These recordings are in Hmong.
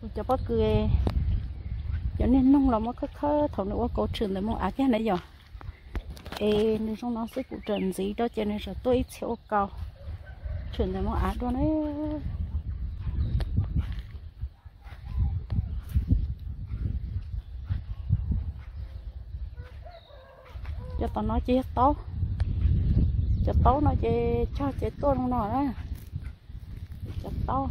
Kuv cov pob kws, cov niag noog los muab khawb khawb thaum nws ua kaus tshwm ntawm moo av kiag na yom. Es nws zoo no xwb kuv tseem ntxiv rau ces nws tseem tuaj ib txhia ua kaus tshwm ntawm moo av dua na. Cov tom no ces yog taub. Cov taub no ces cog ces tuaj zoo no na. Cov taub.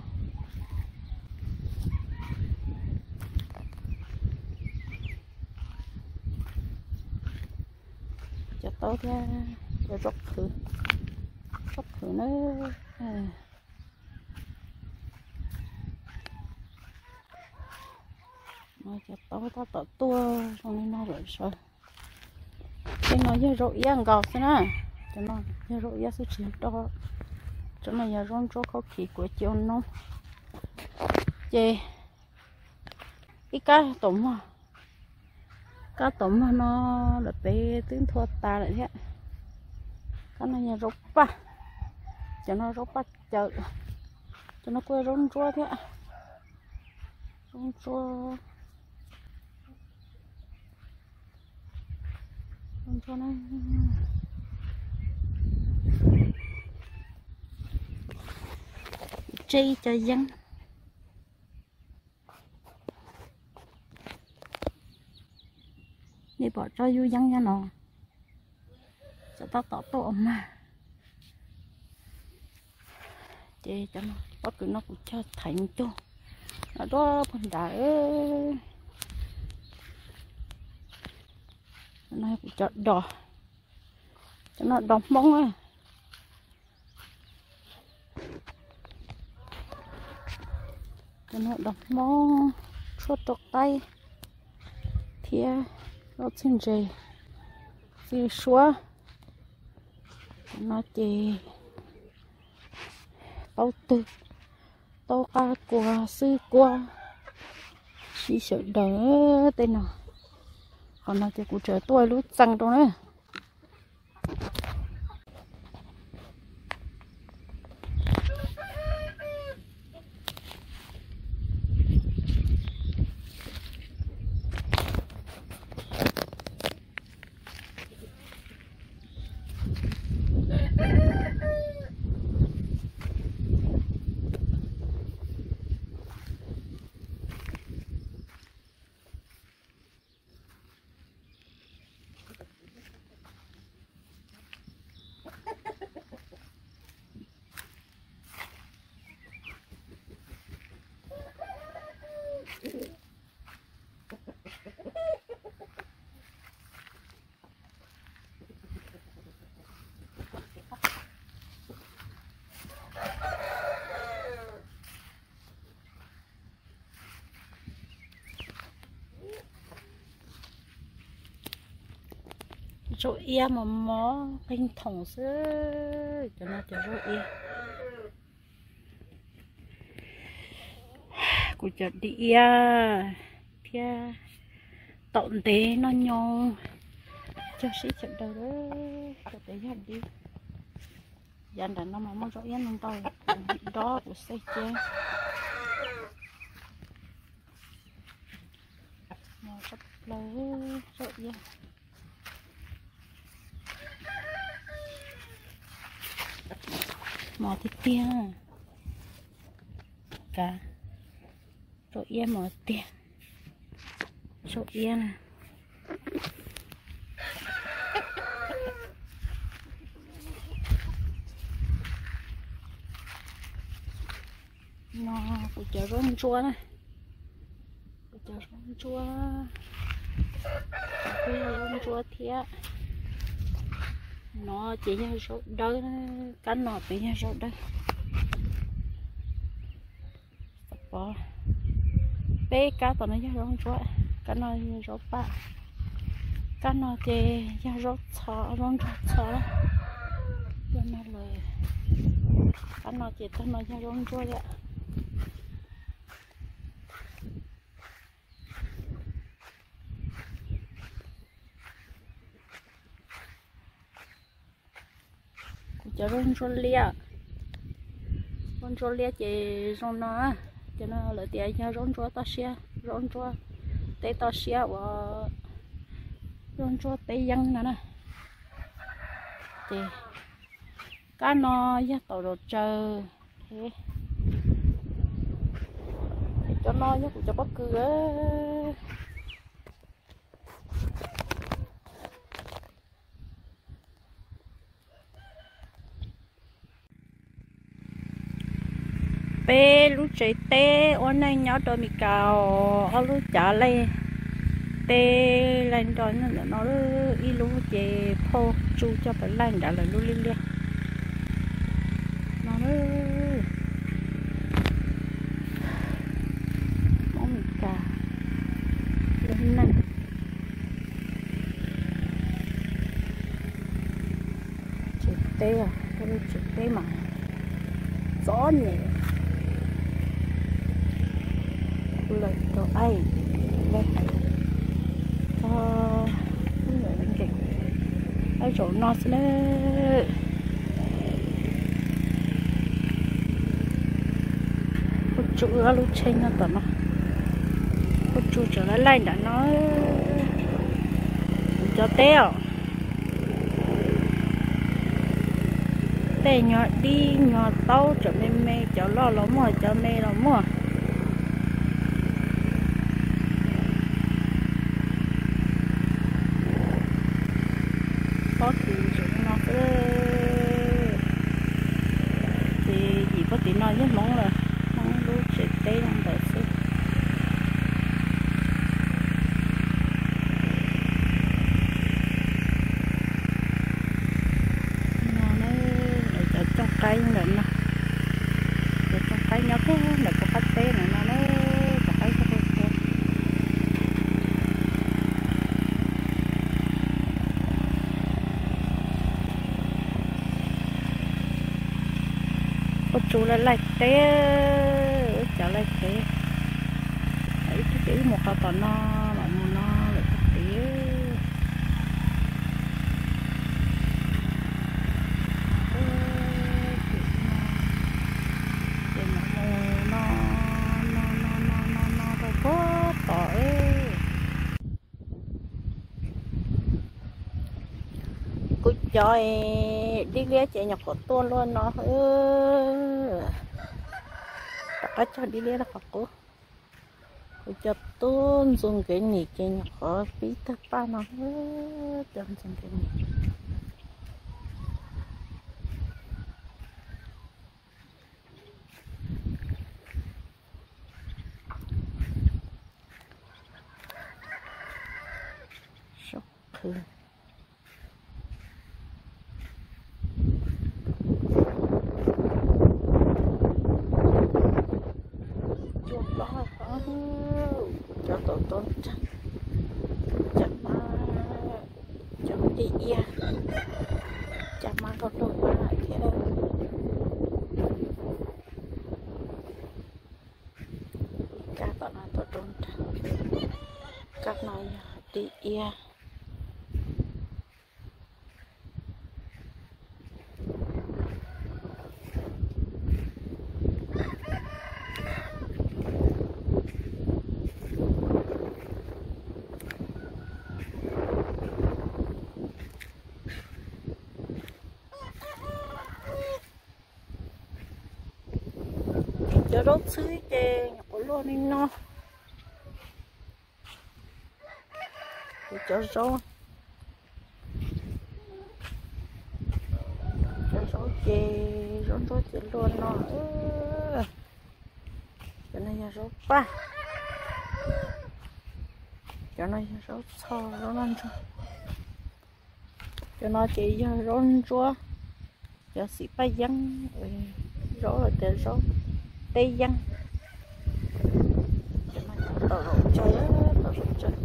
Cov taub thiab cov zaub qhwv, zaub qhwv na. Cov taub tab tom tuaj zoo li no lawm sawv. Tej no yog zaub iab nkaus xwb na. Cov no yog zaub iab xwb tsis yog do. Cov no yog zaub ntsuab khaub khiv kuv cia ua noob. Ces ib kab tom muag, kab tom muag no lawm pem twb nthua tas lawm thiab. Kab no yog zaub paj, cov no zaub paj cawm, cov no kuj yog zaub ntsuab thiab. Zaub ntsuab, zaub ntsuab na. Tseb ib co yeeb. Nej pom tsob yub yeeb nyob no, cov tab tom tuaj ua mag. Ces cov pob kws no kuv cog thaiv mus cug no dua puag nrad. No kuv cov dos, cov no dos Hmoob. Cov no dos Hmoob, tshuaj tua qaib thiab zaub txhwj ntses, txiv suab. Cov no ces taub twg, taub qab kua, xwb kuab, sib sawv daws tej no. Qhov no ces kuv tseem tuaj lub txee rau na. Zaub iab mos mos qeeg thoom xwb, cov no cov zaub iab. Kuv cov dib iab thiab taum ntev noj nyoos, cog sib sawv daws, cov pem yog dib. Yav nram no mas muaj zaub iab ntau ntau, kuv dob kuv xej cev. Mos tshaj plaws zaub iab. Mos tiag tiag. Kav, zaub iab mos tiag. Zaub iab na. No kuv cov zaub ntsuab na. Kuv cov zaub ntsuab, kuj yog zaub ntsuab thiab. No ces yog zaub dawb, kab no ces yog zaub dawb. Pov, peb kab tom no yog zaub ntsuab, kab no yog zaub paj, kab no ces yog zaub txho, zaub ntsuab txho. Yog no lawm, kab no ces tag no yog zaub ntsuab thiab. Kuv cov zaub ntsuab liab, zaub ntsuab liab ces zoo no, Ces no lawv tias yog zaub ntsuab toj siab, zaub ntsuab teb toj siab uas zaub ntsuab teb yeeb no na. Ces kab no yog taum zom tsaws. Ces cov no yog kuv cov pob kws. Peb lub tsev teb ua neej nyob rau Meskas, ob lub cav laij teb laij nrog nyob ntawm no, ib lub ces phauj Tsu coj pem laij nrad lawm lub liab liab no. Hmoob Meskas lub neej. Tsev teb, tsev teb mas txom nyem lawm rau aib, txog nkees aib zaum no xwb na. Kuj tsuj ob lub tsheb nyob tom no, kuj tsuj tsev laij laij nram no. Kuv cov teb os, tej nyuag dib nyuag taub tseem me me, cov loj los muaj, cov me los muaj. Pob kws tseem no xwb. Ces yim puag tim no yog Hmoob lawm, Hmoob lub tsev teb ntawd xwb. No na, lawv cov cooj qaib ntawm no, cov cooj qaib nyob puag ntawm puag qab teb ntawm no na, cov qaib puag puag. Kuj tsuj laij laij teb, cov laij teb. Ib tug ces wb mus qhov tom no, los mus no lawm tag tid. Ces mus no, no no no no no rau puag tod. Kuv cov dib liab ces nyuam qhuav tuaj luaj no. Rov qab cog dib liab rau qhov qub. Kuv cov tub ntxu nkev nim ces nyuam qhuav pib tawg paj no. Cov ntxu nkev nim. Sab qhwv. Cua plob, cov taum tau nrag, cov mab, cov dib iab, cov mab koj tuaj mab thiab. Kab tom no tau rau nrag, kab no yog dib iab. Cov zaub txhwb ces nyuam qhuav luaj li no. Kuv cov zaub, cov zaub ces zaub ntsuab ces luaj no. Cov no yog zaub paj, cov no yog zaub txho, zaub noj ntsuag. Cov no ces yog zaub ntsuab, cov xim paj yeeb, zaub los tias zaub teb yeeb. Cov no yog tom zaum tsawg, tom zaum tsawg.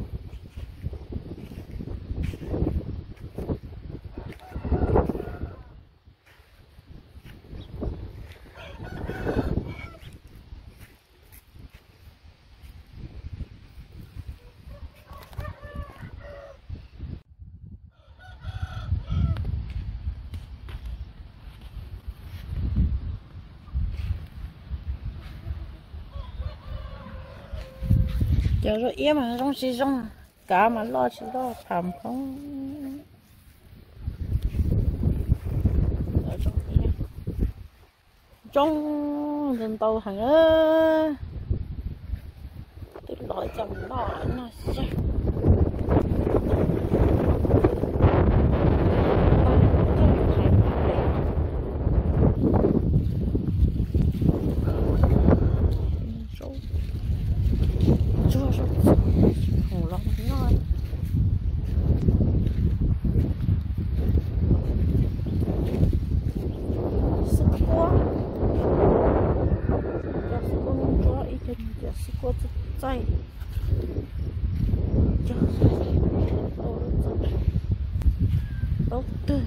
Cov zaub iab mas zoo tsis zoo, kav mas loj tsis loj, tham phoob. Cov zaub iab zoo ntau heev. Twb los coj mus noj no xwb. Zaub ntsuab, zaub ntsuab, los noj. Xwb kuab, cov xwb kuab ntsuab, ib co cov xwb kuab txaij txaij. Cov taub twg,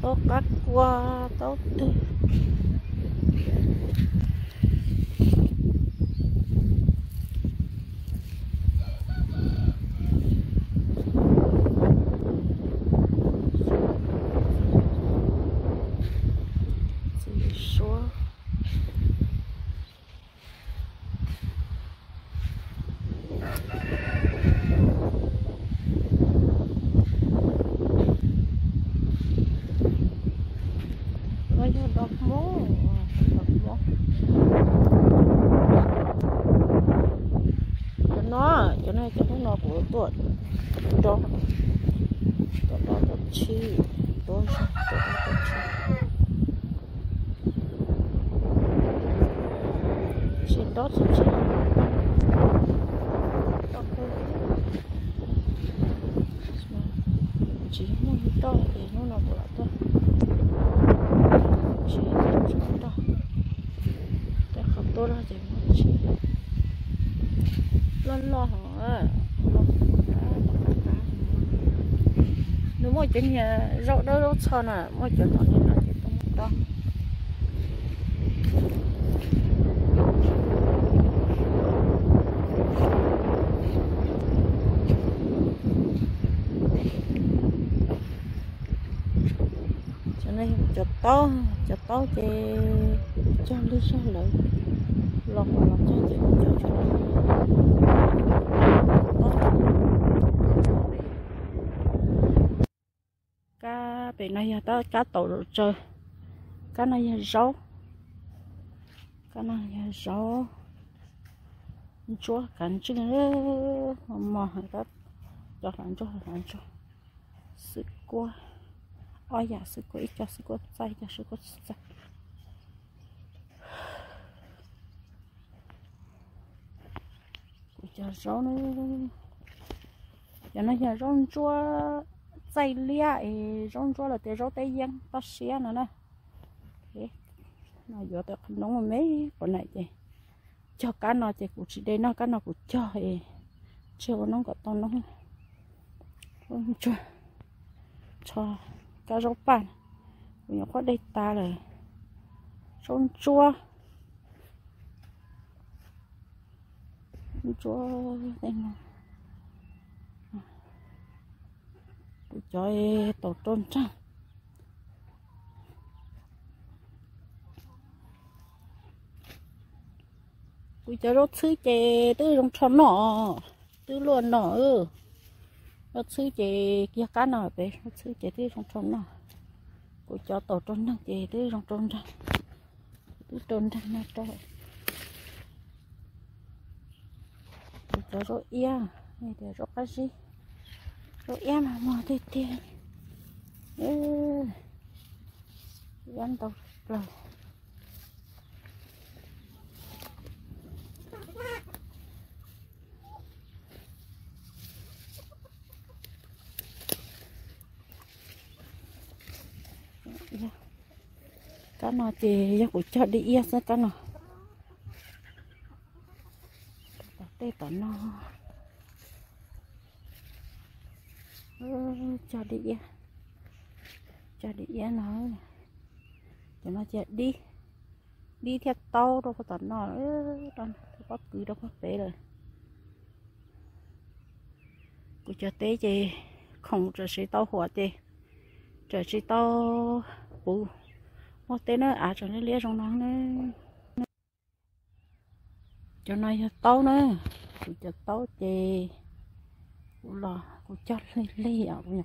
taub qab kua, taub twg. Txiv suab. No yog dos hmoob, dos hmoob. Cov no, cov no, cov hnub no kuv tuaj do, tuaj do tuaj tshib, tuaj zog tuaj do tuaj tshib. Tsis dob tsis tshib, tsis muaj ib toj ces hnub no kuv lam tuaj tshib, tshib rau, tej qhov tuaj loj ces muab tshib. Loj loj hov, nws muaj cov niag zaub dawb zaub txho na, muaj cov tom no ces tuaj muab dob. Cov no yog cov taub, cov taub ces cog lwj zog lawm, los qhov los cog ces cog cov no. Kab pem no yog kab taum zaum tsaws, kab no yog zaub, kab no yog zaub ntsuab kav ntswj, mos mos, cov hlav ntsuag hlav ntsuag. Xwb kuab, ob yam xwb kuab, ib co xwb kuab txaij, ib co xwb kuab txaij. Kuv cov zaub na, cov no yog zaub ntsuab txaij liab es zaub ntsuab los tias zaub teb yeeb toj siab no na. No yuav tau qhov noob me quav na ces cog kab no ces kuv tsis de noj, kab no kuv cog es tseg ua noob kom tau noob. Ntsuag, tsho, kab zaub paj, kuv nyuam qhuav de tas lawm. Zaub ntsuab, ntsuab tej no. Kuv cov taum rau nraag. Kuv cov zaub txhwb ces twb zoo rho noj, twb luaj no. Zaub txhwb ces yog kab no pem, zaub txhwb ces twb zoo rho noj. Kuv cov taum rau nraag ces twb zoo rau nraag, twb rau nraag noj rau. Kuv cov zaub iab, tias zaub qab zib, zaub iab mas mos tiag tiag. Iab ntau plaws. Kab no ces yog kuv cog dib iab xwb kab no. Tom tej tom no cog dib iab, cog dib iab no. Cov no ces dib, dib thiab taub rau puag tom no, rau pob kws rau puag pem lawm. Kuv cov teb ces khoom tseem tsis tau huam ces tseem tsis tau puv. Muaj teb na, av tseem liab liab zoo no ne. Cov no yog taub na, kuv cov taub ces kuv los kuv cog lig lig os, kuv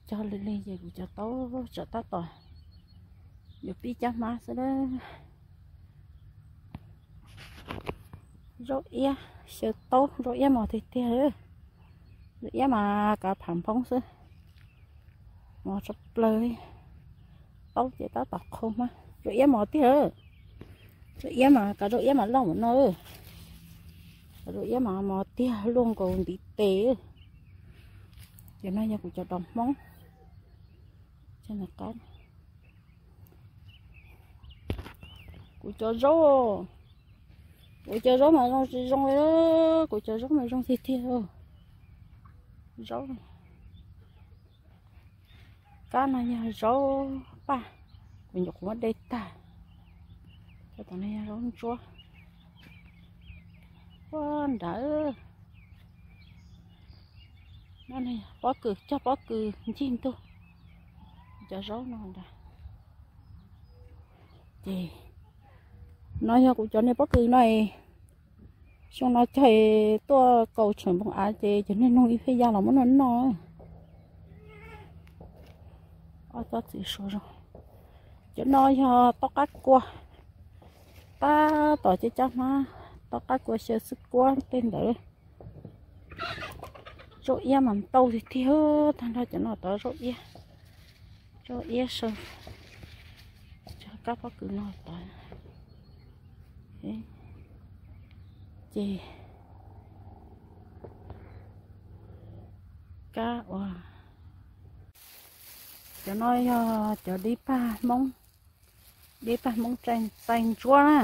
cog lig lig ces kuv cov taub tsam tab tom yuav pib cab hmab xwb na. Zaub iab xyaw taub, zaub iab mos tiag tiag. Zaub iab mas kav pham nphoob xwb, mos tshaj plaws li. Taub ces tab tom qhau hmab, zaub iab mos tiag. Zaub iab mas kav zaub iab mas loj mus no. Kav zaub iab mas mos tiag luaj nkaus ntiv tes. Ces no yog kuv cov dos hmoob. Kuv cov zaub, kuv cov zaub mas zoo tsis zoo li, kuv cov zaub mas zoo tiag tiag. Zaub kab no yog zaub paj, kuv nyuam qhuav muab de tag. Cov tom no yog zaub ntsuab. Ua nrad, pob kws, cog pob kws ncig ntug cov zaub no nrad. Ces no yog kuv cov niag pob kws no, xyoo no cog tuaj kaus tshawm npoo av ces cov niag noog ib pheej ya los muab noj noj. Ob tsob txiv suav zoo. Cov no yog taub qab kua, tab tom cab cab hmab, taub qab kua xyaw xwb kuab tej ntawd. Zaub iab mas ntau tiag tiag, tag nrho cov no tod zaub iab, zaub iab saw. Cov kab pob kws no tod ces kab ua, cov no yog cov dib pag Hmoob, dib pag Hmoob txaij ntsuab na.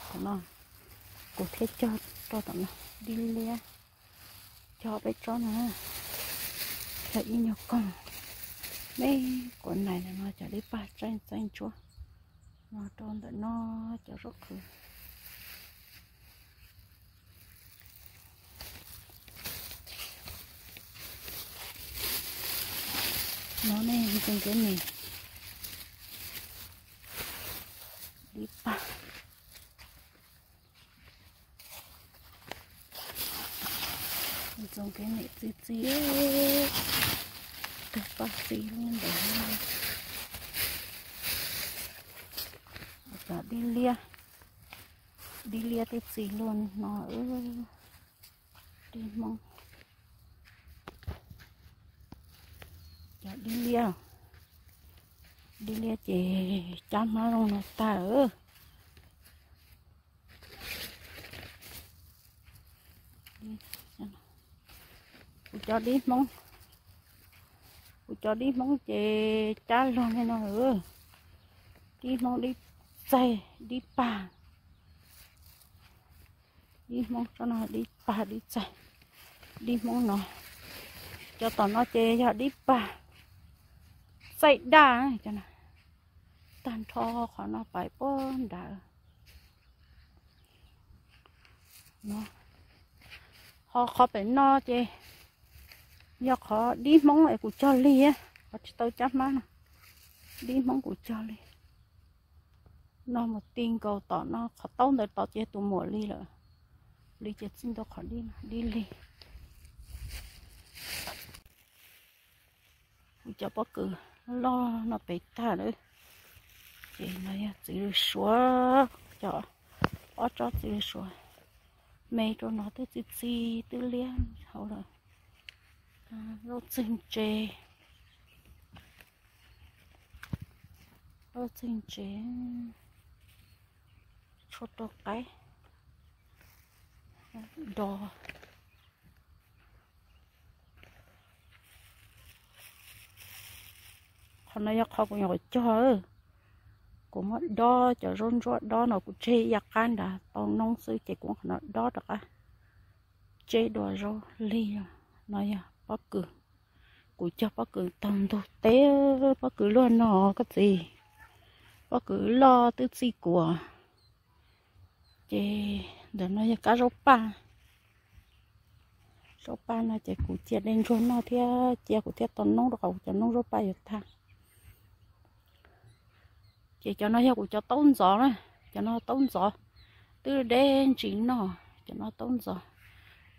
Cov no kuv thiaj cog rau tom no, dib liab, cog peb tsob no, cog ib nyuag koog. Me quav nais no cov dib pag txaij ntsuab no rau ntawm no cov zaub qhwv. No ne, ntxoov kev nim, dib pag. Ntxoov kev nim txi txiv, tug paj txiv ntawd. Cov dib liab, dib liab tej txiv luag no, dib Hmoob. Cov dib liab, dib liab ces cab hmab zoo no tag. Kuv cov dib Hmoob, kuv cov dib Hmoob ces cab luag li no. Dib Hmoob dib txaij dib pag. Dib Hmoob tsob no dib pag dib txaij. Dib Hmoob no, cov tom no ces yog dib pag txaij daj. Tag nrho qhov no pais puag nrad. Ho qhov pem no ces yog qhov dib Hmoob es kuv cog lig, qhov tsis tau cab hmab no, dib Hmoob kuv cog lig. No mus ti nkaus tom no, qhov taub ntawd tod ces tus muam li lawm. Li ces txij ntua qhov dib, dib lig. Kuv cov pob kws loj no pem tag lawm. Ces no yog txiv lws suav, cov ob tsob txiv lws suav me rau no twb txi txi twb liab hauv lawm. Zaub txwg ntse, zaub txwg ntse, tshuaj rau qaib, do. Qhov no yog qhov kuv nyuam qhuav cog, kuv muab dob cov zaub ntsuab dob no kuv tseg ib yav qab nrad tau noob xwb ces kuv muab qhov no dob rov qab tseb dua zaub lig. No yog pob kws, kuv cog pob kws taug ntug teb, pob kws luaj no koj txiv, pob kws loj twb txij kuam. Ces ntawm no yog kab zaub paj. Zaub paj no ces kuv cia de ntsuag noj thiab cia kuv thiaj tau noob rau qhov kuv cov noob zaub paj yuav tag. Ces cov no yog kuv cov taub ntxov na, cov no taub ntxov, twb deb ntsis noj. Cov no taub ntxos,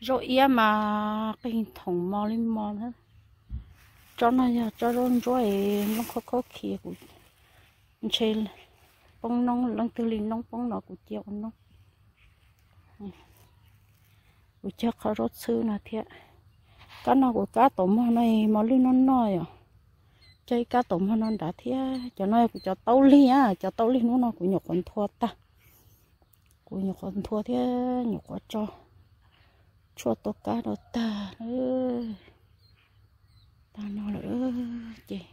zaub iab mas qig thoom mos li mos na. Tsob no yog tsob zaub ntsuab es nplooj khaub khaub khiav, kuv ntshe poob noob, leej twg li noob poob no kuv cia ua noob. Kuv cog qhov zaub txhwb no thiab. Kab no kuv kab taum mog no mos lwj noj noj yom. Cog ib kab taum mog no nrad thiab. Cov no yog kuv cov taub lig, cov taub lig hnub no kuv nyuam qhuav nthua tag. Kuv nyuam qhuav nthua thiab nyuam qhuav tso tshuaj tua kab rau tag. Tag no lawm ces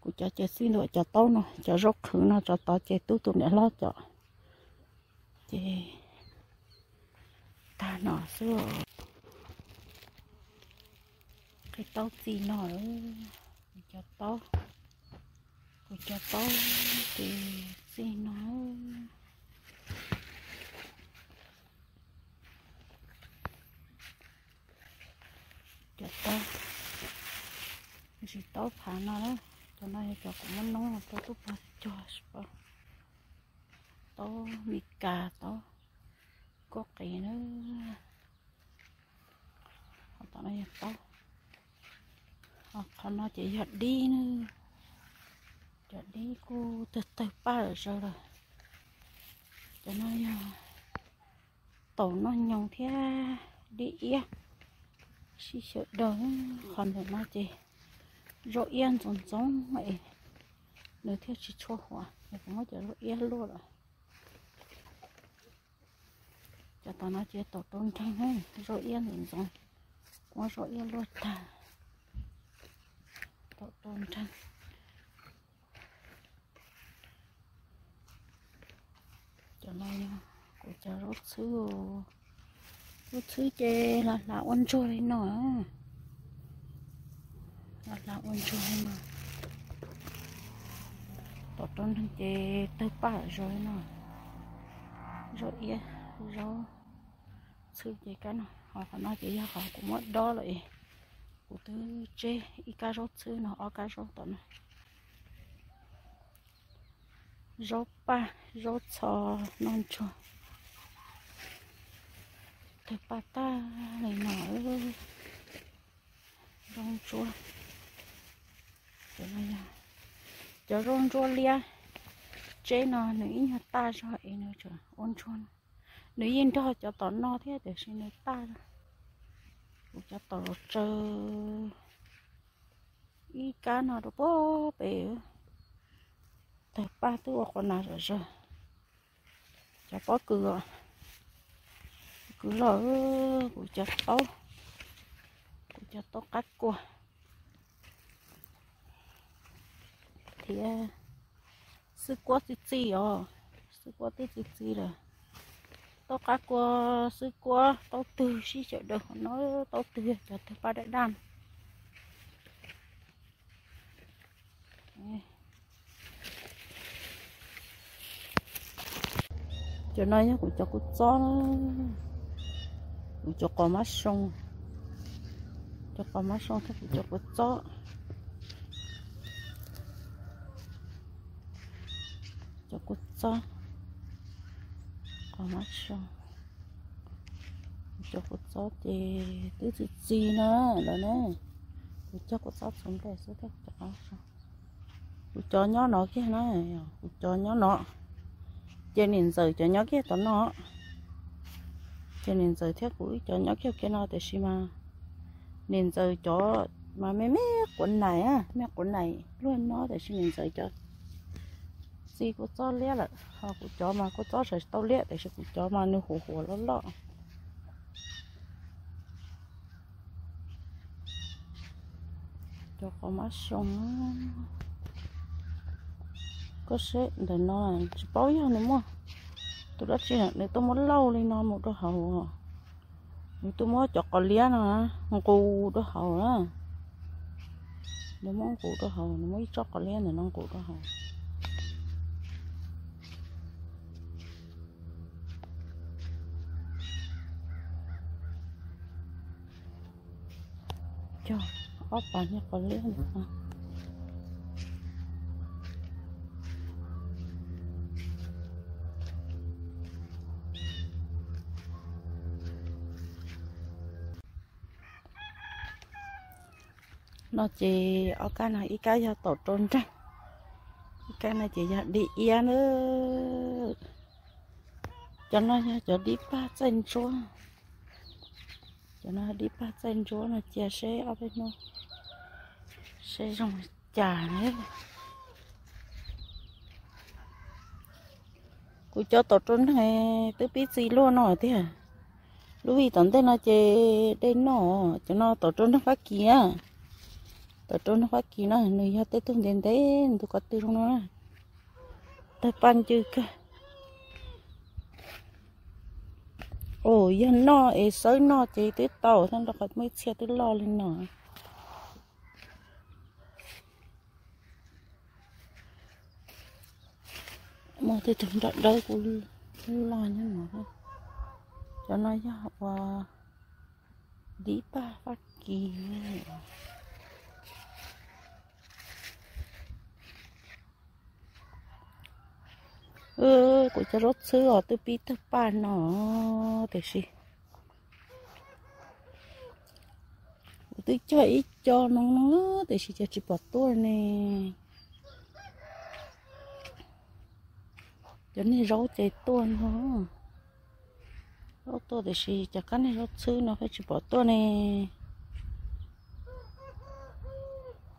kuv cov ces txij ntua cov taub no, cov zaub qhwv no tso tod ces tub tus niam hlob cov. Ces tag no xwb. Qhib taub txij no, kuv cov taub, kuv cov taub ces txij no. Cov taub, ntsis taub phav no, cov no yog cov kuv muab noob rau tub pog cog, taub Mes Kas, taub koj qis na. Tom no yog taub, qhov no ces yog dib na, cov dib kuj tawg tawg paj lawm zaws lawm. Cov no yog taum noj nyoos thiab dib iab sib xyaw daws. Qhov ntawm no ces zaub iab ntxoov ntxoov es nws thiaj tsis tshua huam, kuv muab cov zaub iab luaj lawm. Cov tom no ces taum rau nreeg, zaub iab ntxoov ntxoov, muab zaub iab luaj tag, taum rau nreeg. Cov no yog kuv cov zaub txhwb, zaub txhwb ces hlav hlav ua ntsuag li no, hlav hlav ua ntsuag li no. Taum rau nreeg ces tawg paj zaws li no. Zaub iab, zaub txhwb ces kab no, ho qhov no ces yog qhov kuv muab dob lawm es kuv twb tseb ib kab zaub txhwb no, ob kab zaub tom no. Zaub paj zaub txho noj ntsuag tawg paj tag li no. Zaub ntsuab, cov zaub ntsuab liab tseb no nws ib nyuag taj zog es nws tseem ua ntsuag. Nws yeej nrog cov tom no thiab tiam sis nws taj. Kuv cov tom los tsaws ib kab no rau puag pem, tawg paj twb ua quas nas zom zaws. Cov pob kws, kws loj, kuv cov taub, kuv cov taub qab kua thiab xwb kuab txi txiv os, xwb kuab twb txi txiv lawm. Taub qab kua, xwb kuab, taub twg sib xyaw daws qhov no, taub twg yog cov tawg paj daj daj. Cov no yog kuv cov kua txob, kuv cov qos mab soo, cov qos mab soo thiab kuv cov kua txob, cov kua txob, qos mab soo, kuv cov kua txob ces twb txi txiv na lawm na. Kuv cog kua txob txhuv nplej xwb thiab kuv cov qos mab soo. Kuv cov nyob no kiag na, kuv cov nyob no, ces niam ntxawm cov nyob kiag tom no, ces niam ntxawm thiab kuv ib cov nyob kiag kiag no tiam sis mas niam ntxawm cov mas me me quav nais, me quav nais luaj no tiam sis niam ntxawm cov txi kua txob liab lawm, ho kuv cov mas kua txob tsis tau liab tiam sis kuv cov mas nws huam huam loj loj. Cov qos mab soo, koj seb ntawm no tsis paub yog nws muaj tus dab tsi, nws tuaj muab lauj li no mus rau hauv, nws tuaj muab cov qos liab no nqus rau hauv na. Nws muab nqus rau hauv, nws muab ib tsob qos liab ntawm no nqus rau hauv. Cog ob pas nyuag qos liab ntawm no. No ces ob kab no ib kab yog taum rau nreeg, ib kab no ces yog dib iab na. Cov no yog cov dib pag txaij ntsuab. Cov no dib pag txaij ntsuab no cia seb ob peb hnub seb zoo li cas na. Kuv cov taum rau nreeg twb pib txi luaj no tiag. Lub vij tom ntej no ces dej noj, cov no taum rau nreeg Fab Kis na. Taum rau nreeg Fab Kis no nws yog tej tug ntev ntev ntug ko tw zoo no na. Tawg paj ncw kawg. Ua yog noj es xawb noj ces twb tau, thaj nrho qhov muaj ib txhia twb loj li no. Muaj tej tug nroj dawb kuj loj nyob no. Cov no yog ua dib pag Fab Kis. Kuv cov zaub txhwb os twb pib tawg paj no, tiam sis kuv twb cog ib co no no, tiam sis cas tsis pom tuaj ne. Cov niag zaub ces tuaj no, zaub tuaj tiam sis cov kab niag zaub txhwb no peb tsis pom tuaj ne.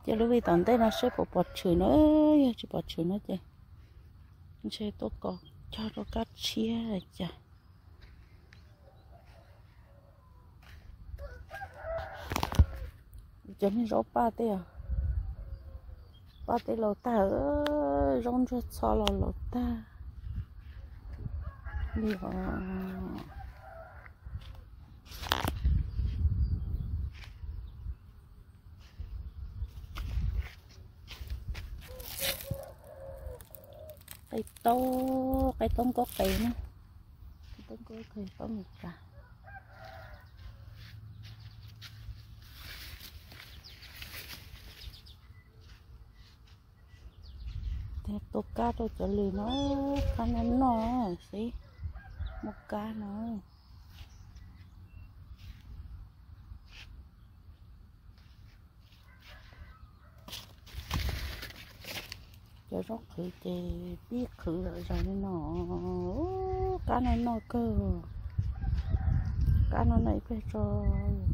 Ces lub vij tom ntej no seb puas pom tshwm no, yog tsis pom tshwm no ces ntshe tuaj kos cog rau kab tshiab cas. Cov niag zaub paj tej, paj tej laus tag, zaub ntsuag txho los laus tag li os. Qaib taub, qaib taub nkauj qes na, qaib taub nkauj qes taub Meskas. Tua kab rau cov lws no, kab no noj xwb, muaj kab no. Cov zaub qhwv ces pib qhwv zom zaws li no. Kab no noj kawg. Kab no noj ib pliag tso,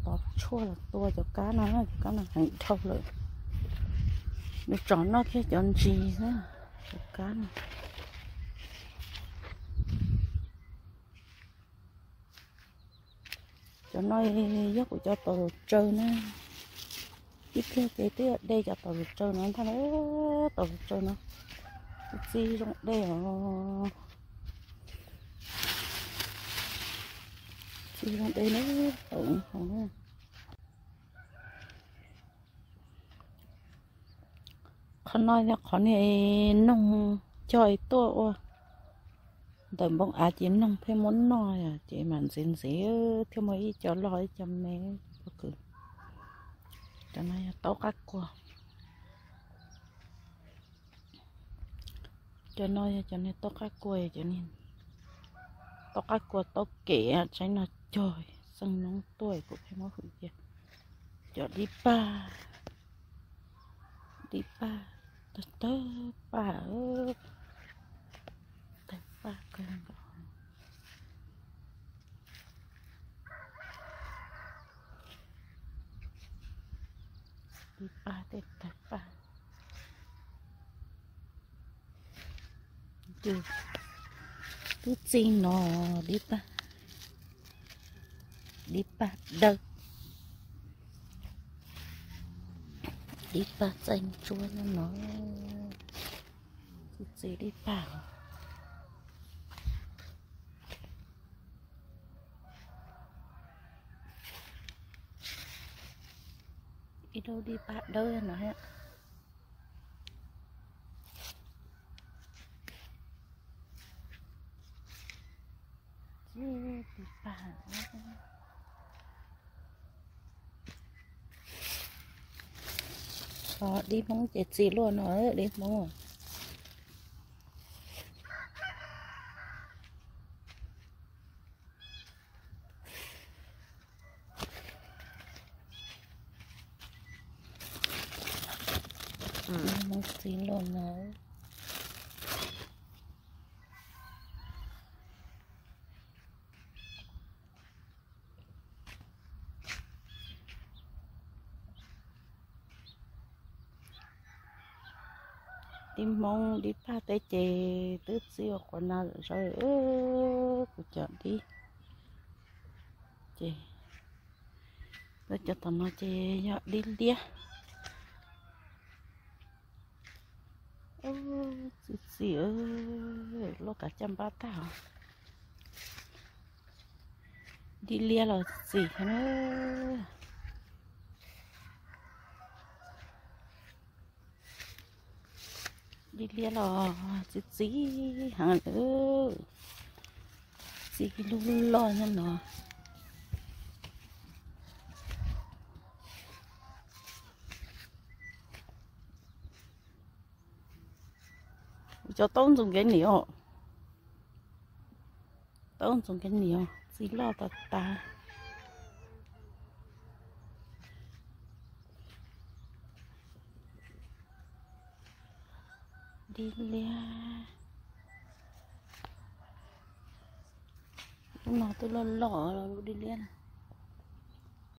tov tshuaj los tua cov kab no, cov kab no heev dhau lawm. Nws tsom noj kiag cov ntsis xwb, cov kab no. Cov no yog kuv cov taum lus tsaws na. Ib pliag ces twb de cov taum lus tsaws no ntag, taum lus tsaws no txi zoo dej os. Txi zoo dej na, taum hauv. Qhov no yog qhov niag noog cog tuaj ua ntawm npoo av ces noog pheej muab noj ces mam ntxiv ntxiv thiaj muaj ib co loj ib co me. Cov no yog taub qab kua. Cov no yog cov niag taub qab kua, cov niag taub qab kua taub kem tsaib no cog xeeb noob tuaj kuv pheej muab hwm cia. Cov dib pag, dib pag, tawg tawg paj, tawg paj kawg nkaus. Dib pag tej tawg paj. Twb txi no, dib pag, dib pag dawb, dib pag txaij ntsuab no. Twb txi dib pag. Ib lub dib pag dawb no thiab. Dib pag. Dib Hmoob ces txi luaj no, dib Hmoob. Txiv loj no. Dib Hmoob dib paj teb ces twb txi ua qhuav na zom zaws. Kuv cov dib ces, cov tom no ces yog dib liab. Txi txiv, loj kav caj npab tag os. Dib liab los txi na. Dib liab los txi txiv heev lawm. Txi ib lub loj nyob no. Cov taub ntxoov kev niam os. Taub ntxoov kev niam, txi loj tas tas. Dib liab. Lub no twb loj loj lub dib liab.